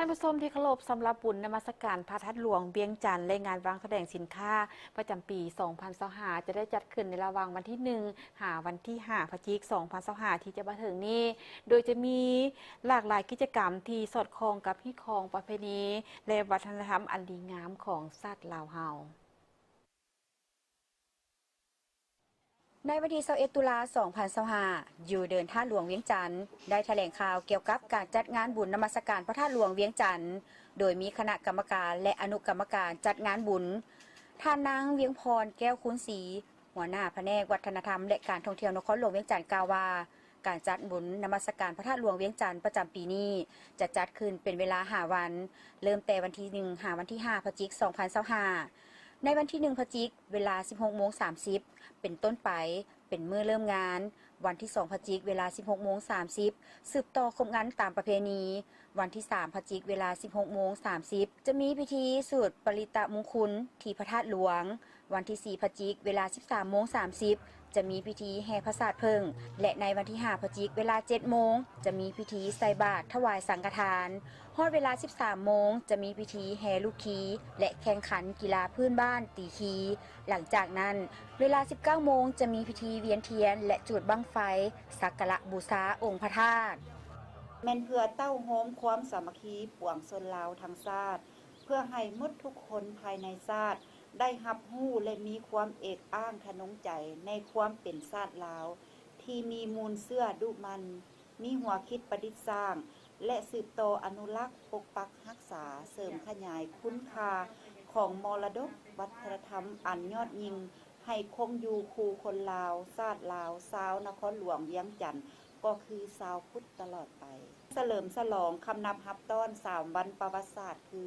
ທ່ານຜູ້ຊົມທີ່ເຄົາລົບ, ສຳລັບບຸນນະມັດສະການພະທາດຫຼວງວຽງຈັນ ແລະ ງານວາງສະແດງສິນຄ້າປະຈຳປີສອງພັນຊາວຫ້າ ຈະໄດ້ຈັດຂຶ້ນໃນລະຫວ່າງວັນທີໜຶ່ງ ຫາວັນທີຫ້າ ພະຈິກ ສອງພັນຊາວຫ້າ ທີ່ຈະມາເຖິງນີ້, ໂດຍຈະມີຫຼາກຫຼາຍກິດຈະກຳທີ່ສອດຄ່ອງກັບຮີດຄອງປະເພນີ ແລະ ວັດທະນະທຳອັນດີງາມຂອງຊາດລາວເຮົາ. ໃນວັນທີຊາວເອັດ ຕຸລາ ສອງພັນຊາວຫ້າ ຢູ່ເດີ່ນທາດຫຼວງວຽງຈັນ ໄດ້ຖະແຫຼງຂ່າວກ່ຽວກັບການຈັດງານບຸນນະມັດສະການພະທາດຫຼວງວຽງຈັນ ໂດຍມີຄະນະກຳມະການ ແລະ ອະນຸກຳມະການຈັດງານບຸນ. ທ່ານນາງ ວຽງພອນ ແກ້ວຄູນສີ ຫົວໜ້າພະແນກວັດທະນະທຳ ແລະ ການທ່ອງທ່ຽວນະຄອນຫຼວງວຽງຈັນ ກ່າວວ່າ, ການຈັດບຸນນະມັດສະການພະທາດຫຼວງວຽງຈັນປະຈຳປີນີ້ ຈະຈັດຂຶ້ນເປັນເວລາຫ້າວັນ, ເລີ່ມແຕ່ວັນທີໜຶ່ງ ຫາວັນທີຫ້າ ພະຈິກ ສອງພັນຊາວຫ້າ. ໃນວັນທີໜຶ່ງ ພະຈິກ ເວລາສິບຫົກໂມງສາມສິບເປັນຕົ້ນໄປ ເປັນມື້ເລີ່ມງານ, ວັນທີສອງ ພະຈິກ ເວລາສິບຫົກໂມງສາມສິບ ສືບຕໍ່ຄົບງັນຕາມປະເພນີ, ວັນທີສາມ ພະຈິກ ເວລາສິບຫົກໂມງສາມສິບ ຈະມີພິທີສູດປະລິຕະມຸງຄຸນທີ່ພະທາດຫຼວງ, ວັນທີສີ່ ພະຈິກ ເວລາສິບສາມໂມງສາມສິບ ຈະມີພິທີແຫ່ຜາສາດເຜິ້ງ ແລະ ໃນວັນທີຫ້າ ພະຈິກ ເວລາເຈັດໂມງ ຈະມີພິທີໃສ່ບາດຖວາຍສັງຄະທານ. ຮອດເວລາສິບສາມໂມງ ຈະມີພິທີແຫ່ລູກຄີ ແລະ ແຂ່ງຂັນກິລາພື້ນບ້ານຕີຄີ. ຫຼັງຈາກນັ້ນ ເວລາສິບເກົ້າໂມງ ຈະມີພິທີວຽນທຽນ ແລະ ຈູດບັ້ງໄຟ ສັກກາລະບູຊາອົງພະທາດ. ແມ່ນເພື່ອເຕົ້າໂຮມຄວາມສາມັກຄີປວງຊົນລາວທັງຊາດ, ເພື່ອໃຫ້ໝົດທຸກຄົນພາຍໃນຊາດໄດ້ຮັບຮູ້ ແລະ ມີຄວາມເອກອ້າງທະນົງໃຈໃນຄວາມເປັນຊາດລາວ ທີ່ມີມູນເຊື້ອດຸໝັ່ນ, ມີຫົວຄິດປະດິດສ້າງ ແລະ ສືບຕໍ່ອະນຸລັກ, ປົກປັກຮັກສາ, ເສີມຂະຫຍາຍຄຸນຄ່າຂອງມໍລະດົກວັດທະນະທຳອັນຍອດຍິ່ງ ໃຫ້ຄົງຢູ່ຄູ່ຄົນລາວ, ຊາດລາວ, ຊາວນະຄອນຫຼວງວຽງຈັນ ກໍຄືຊາວພຸດຕະຫຼອດໄປ. ສະເຫຼີມສະຫຼອງຄຳນັບຮັບຕ້ອນສາມວັນປະຫວັດສາດ ຄື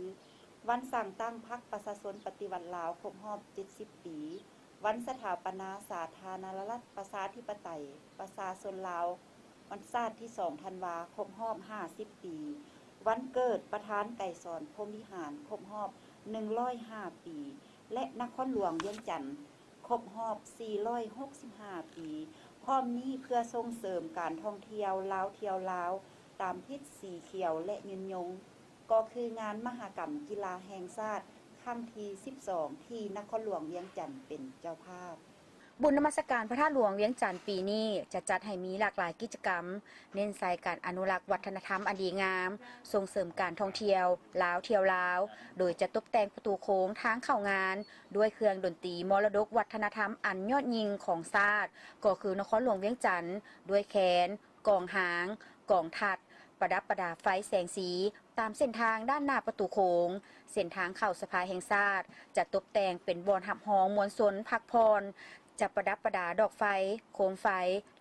ວັນສ້າງຕັ້ງພັກປະຊາຊົນປະຕິວັດລາວຄົບຮອບເຈັດສິບປີ, ວັນສະຖາປະນາສາທາລະນະລັດ ປະຊາທິປະໄຕ ປະຊາຊົນລາວ ວັນຊາດທີສອງທັນວາ ຄົບຮອບຫ້າສິບປີ, ວັນເກີດປະທານໄກສອນ ພົມວິຫານ ຄົບຮອບໜຶ່ງຮ້ອຍຫ້າປີ ແລະ ນະຄອນຫຼວງວຽງຈັນ ຄົບຮອບສີ່ຮ້ອຍຫົກສິບຫ້າປີ. ພ້ອມນີ້ເພື່ອສົ່ງເສີມການທ່ອງທ່ຽວລາວທ່ຽວລາວ ຕາມທິດສີຂຽວ ແລະ ຍືນຍົງ ກໍຄືງານມະຫະກຳກິລາແຫ່ງຊາດຄັ້ງທີສິບສອງ ທີ່ນະຄອນຫຼວງວຽງຈັນເປັນເຈົ້າພາບ. ບຸນນະມັດສະການພະທາດຫຼວງວຽງຈັນປີນີ້ ຈະຈັດໃຫ້ມີຫຼາກຫຼາຍກິດຈະກຳ, ເນັ້ນໃສ່ການອະນຸລັກວັດທະນະທຳອັນດີງາມ, ສົ່ງເສີມການທ່ອງທ່ຽວລາວທ່ຽວລາວ, ໂດຍຈະຕົບແຕ່ງປະຕູໂຄງທາງເຂົ້າງານດ້ວຍເຄື່ອງດົນຕີມໍລະດົກວັດທະນະທຳອັນຍອດຍິ່ງຂອງຊາດ ກໍຄືນະຄອນຫຼວງວຽງຈັນ ດ້ວຍແຄນ, ກອງຮາງ, ກອງທັດ, ປະດັບປະດາໄຟແສງສີ ຕາມເສັ້ນທາງດ້ານໜ້າປະຕູໂຄງ. ເສັ້ນທາງເຂົ້າສະພາແຫ່ງຊາດ ຈະຕົບແຕ່ງເປັນບ່ອນຮັບຮອງມວນຊົນພັກຜ່ອນ, ຈະປະດັບປະດາດອກໄຟ, ໂຄມໄຟ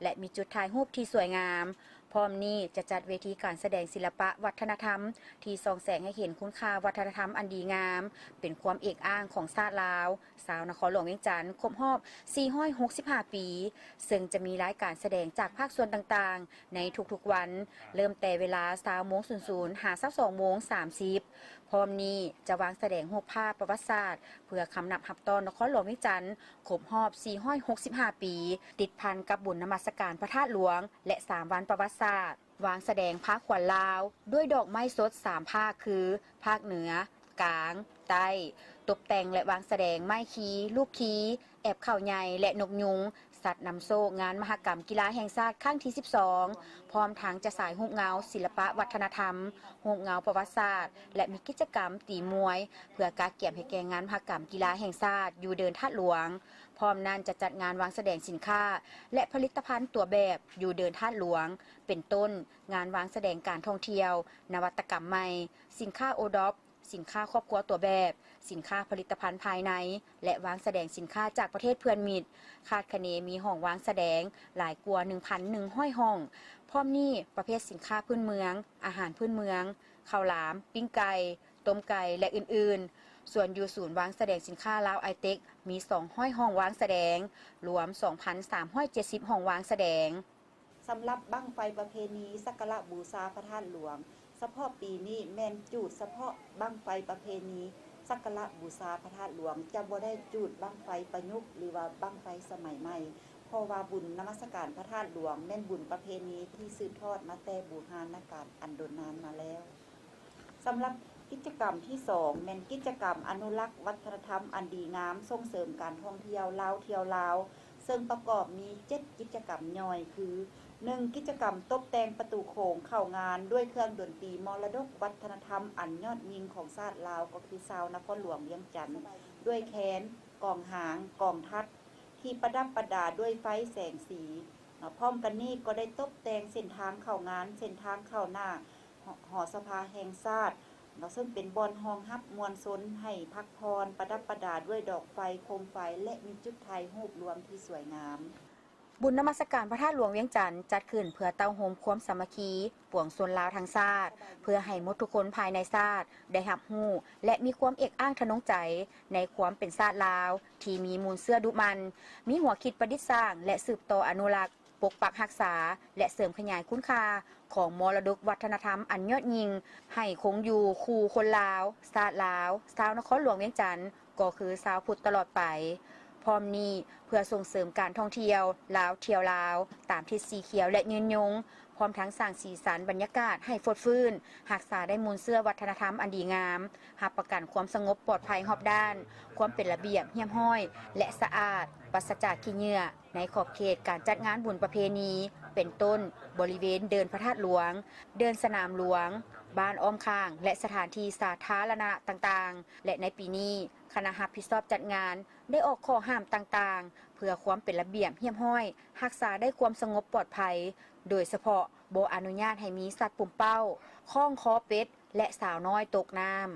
ແລະ ມີຈຸດຖ່າຍຮູບທີ່ສວຍງາມ. ພ້ອມນີ້ຈະຈັດເວທີການສະແດງສິລະປະວັດທະນະທຳ ທີ່ສ່ອງແສງໃຫ້ເຫັນຄຸນຄ່າວັດທະນະທຳອັນດີງາມ, ເປັນຄວາມເອກອ້າງຂອງຊາດລາວ, ຊາວນະຄອນຫຼວງວຽງຈັນ ຄົບຮອບສີ່ຮ້ອຍຫົກສິບຫ້າປີ, ເຊິ່ງຈະມີລາຍການສະແດງຈາກພາກສ່ວນຕ່າງໆ ໃນທຸກໆວັນ, ເລີ່ມແຕ່ເວລາຊາວໂມງສູນສູນ ຫາຊາວສອງໂມງສາມສິບ. ພ້ອມນີ້ຈະວາງສະແດງຮູບພາບປະຫວັດສາດ ເພື່ອຄຳນັບຮັບຕ້ອນນະຄອນຫຼວງວຽງຈັນ ຄົບຮອບສີ່ຮ້ອຍຫົກສິບຫ້າປີ, ຕິດພັນກັບບຸນນະມັດສະການພະທາດຫຼວງ ແລະ ສາມວັນປະຫວັດສາດ. ວາງສະແດງພາຂວັນລາວ ດ້ວຍດອກໄມ້ສົດສາມພາກ ຄື ພາກເໜືອ, ກາງ, ໃຕ້, ຕົບແຕ່ງ ແລະ ວາງສະແດງໄມ້ຄີ, ລູກຄີ, ແອບເຂົ້າໃຫຍ່ ແລະ ນົກຍຸງ, ສັດນຳໂຊກງານມະຫະກຳກິລາແຫ່ງຊາດຄັ້ງທີສິບສອງ, ພ້ອມທັງຈະສາຍຮູບເງົາສິລະປະວັດທະນະທຳ, ຮູບເງົາປະຫວັດສາດ ແລະ ມີກິດຈະກຳຕີມວຍ ເພື່ອກະກຽມໃຫ້ແກ່ງານມະຫະກຳກິລາແຫ່ງຊາດຢູ່ເດີ່ນທາດຫຼວງ. ພ້ອມນັ້ນຈະຈັດງານວາງສະແດງສິນຄ້າ ແລະ ຜະລິດຕະພັນຕົວແບບຢູ່ເດີ່ນທາດຫຼວງ ເປັນຕົ້ນ ງານວາງສະແດງການທ່ອງທ່ຽວ, ນະວັດຕະກຳໃໝ່, ສິນຄ້າໂອດອບ, ສິນຄ້າຄອບຄົວຕົວແບບ, ສິນຄ້າຜະລິດຕະພັນພາຍໃນ ແລະ ວາງສະແດງສິນຄ້າຈາກປະເທດເພື່ອນມິດ, ຄາດຄະເນມີຫ້ອງວາງສະແດງຫຼາຍກວ່າໜຶ່ງພັນໜຶ່ງຮ້ອຍຫ້ອງ. ພ້ອມນີ້ປະເພດສິນຄ້າພື້ນເມືອງ, ອາຫານພື້ນເມືອງ, ເຂົ້າຫຼາມ, ປີ້ງໄກ່, ຕົ້ມໄກ່ ແລະ ອື່ນໆ. ສ່ວນຢູ່ສູນວາງສະແດງສິນຄ້າລາວໄອເຕັກ ມີສອງຮ້ອຍຫ້ອງວາງສະແດງ, ລວມສອງພັນສາມຮ້ອຍເຈັດສິບຫ້ອງວາງສະແດງ. ສຳລັບບັ້ງໄຟປະເພນີສັກກາລະບູຊາພະທາດຫຼວງ ສະເພາະປີນີ້ແມ່ນຈູດສະເພາະບັ້ງໄຟປະເພນີສັກກາລະບູຊາພະທາດຫຼວງ, ຈະບໍ່ໄດ້ຈູດບັ້ງໄຟປະຍຸກ ຫຼືວ່າບັ້ງໄຟສະໄໝໃໝ່, ເພາະວ່າບຸນນະມັດສະການພະທາດຫຼວງແມ່ນບຸນປະເພນີທີ່ສືບທອດມາແຕ່ບູຮານນະການອັນດົນນານມາແລ້ວ. ສຳລັບກິດຈະກຳທີສອງ ແມ່ນກິດຈະກຳອະນຸລັກວັດທະນະທຳອັນດີງາມ ສົ່ງເສີມການທ່ອງທ່ຽວລາວທ່ຽວລາວ ເຊິ່ງປະກອບມີເຈັດກິດຈະກຳຍ່ອຍ ຄື ໜຶ່ງ ກິດຈະກຳຕົບແຕ່ງປະຕູໂຂງເຂົ້າງານດ້ວຍເຄື່ອງດົນຕີມໍລະດົກວັດທະນະທຳອັນຍອດຍິ່ງຂອງຊາດລາວ ກໍຄືຊາວນະຄອນຫຼວງວຽງຈັນ ດ້ວຍແຄນ, ກອງຫາງ, ກອງທັດ ທີ່ປະດັບປະດາດ້ວຍໄຟແສງສີ. ເນາະ ພ້ອມກັນນີ້ກໍໄດ້ຕົບແຕ່ງເສັ້ນທາງເຂົ້າງານ, ເສັ້ນທາງເຂົ້າໜ້າ ຫໍ ຫໍສະພາແຫ່ງຊາດເນາະ ເຊິ່ງເປັນບ່ອນຮອງຮັບມວນຊົນໃຫ້ພັກຜ່ອນ, ປະດັບປະດາດ້ວຍດອກໄຟ, ໂຄມໄຟ ແລະ ມີຈຸດຖ່າຍຮູບລວມທີ່ສວຍງາມ. ບຸນນະມັດສະການພະທາດຫຼວງວຽງຈັນ ຈັດຂຶ້ນເພື່ອເຕົ້າໂຮມຄວາມສາມັກຄີປວງຊົນລາວທັງຊາດ, ເພື່ອໃຫ້ໝົດທຸກຄົນພາຍໃນຊາດໄດ້ຮັບຮູ້ ແລະ ມີຄວາມເອກອ້າງທະນົງໃຈໃນຄວາມເປັນຊາດລາວ ທີ່ມີມູນເຊື້ອດຸໝັ່ນ, ມີຫົວຄິດປະດິດສ້າງ ແລະ ສືບຕໍ່ອະນຸລັກ, ປົກປັກຮັກສາ ແລະ ເສີມຂະຫຍາຍຄຸນຄ່າຂອງມໍລະດົກວັດທະນະທຳອັນຍອດຍິ່ງ ໃຫ້ຄົງຢູ່ຄູ່ຄົນລາວ, ຊາດລາວ, ຊາວນະຄອນຫຼວງວຽງຈັນ ກໍຄືຊາວພຸດຕະຫຼອດໄປ. ພ້ອມນີ້ ເພື່ອສົ່ງເສີມການທ່ອງທ່ຽວລາວທ່ຽວລາວ ຕາມທິດສີຂຽວ ແລະ ຍືນຍົງ, ພ້ອມທັງສ້າງສີສັນບັນຍາກາດໃຫ້ຟົດຟື້ນ, ຮັກສາໄດ້ມູນເຊື້ອວັດທະນະທຳອັນດີງາມ, ຮັບປະກັນຄວາມສະຫງົບປອດໄພຮອບດ້ານ, ຄວາມເປັນລະບຽບຮຽບຮ້ອຍ ແລະ ສະອາດ, ປາສະຈາກຂີ້ເຫຍື້ອ ໃນຂອບເຂດການຈັດງານບຸນປະເພນີ ເປັນຕົ້ນ ບໍລິເວນເດີ່ນພະທາດຫຼວງ, ເດີ່ນສະໜາມຫຼວງ, ບ້ານອ້ອມຂ້າງ ແລະ ສະຖານທີ່ສາທາລະນະຕ່າງໆ ແລະ ໃນປີນີ້ ຄະນະຮັບຜິດຊອບຈັດງານໄດ້ອອກຂໍ້ຫ້າມຕ່າງໆ ເພື່ອຄວາມເປັນລະບຽບຮຽບຮ້ອຍ, ຮັກສາໄດ້ຄວາມສະຫງົບປອດໄພ, ໂດຍສະເພາະບໍ່ອະນຸຍາດໃຫ້ມີສັດປົມເປົ້າ, ຄ້ອງຄໍເປັດ ແລະ ສາວນ້ອຍຕົກນ້ຳ.